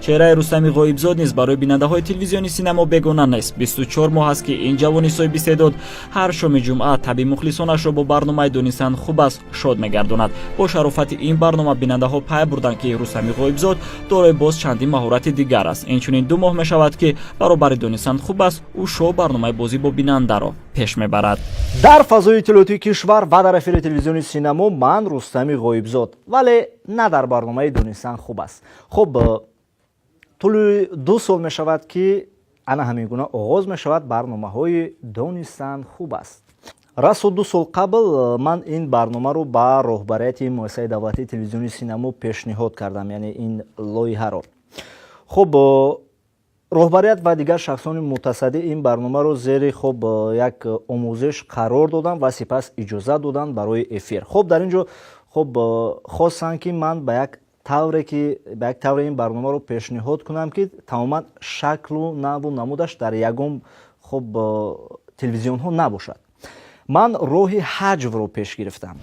Чеҳраи Рустами Ғоибзод низ барои бинандаҳои телевизиони Синамо бегона нест. 24 моҳ аст, ки ин ҷавони соҳиби истеъдод ҳар шоми ҷумъа табъи мухлисонашро бо барномаи «Донистан хуб аст» шод мегардонад. Бо шарофати ин барнома бинандаҳо пай бурданд, ки Рустами Ғоибзод дорои боз чандин маҳорати дигар аст. Инчунин 2 моҳ мешавад, ки баробари «Донистан хуб аст» ӯ шоу барномаи «Бозӣ бо бинандаро» пеш мебарад. Дар фазои иттилоотии кишвар ва дар эфири телевизиони Синамо ман Рустами Ғоибзод, вале на дар барномаи «Донистан хуб аст». Хуб, тӯли 2 сол мешавад, ки ана ҳамин гуна оғоз мешавад барномаҳои «Донистан хуб аст». Расо 2 сол қабл ман ин барномаро ба роҳбарияти муассисаи давлатии телевизиони Синамо пешниҳод кардам, яъне ин лоиҳаро. Хуб, роҳбарият ва дигар шахсони мутасаддӣ ин барномаро зери, хуб, як омӯзиш қарор доданд ва сипас иҷозат доданд барои эфир. Хуб, дар ин ҷо, хуб, хостанд, ки ман ба як тавре ин барномаро пешниҳод кунам, ки тамоман шаклу наву намудаш дар ягон, хуб, телевизионҳо набошад. Ман роҳи ҳаҷвро пеш гирифтам.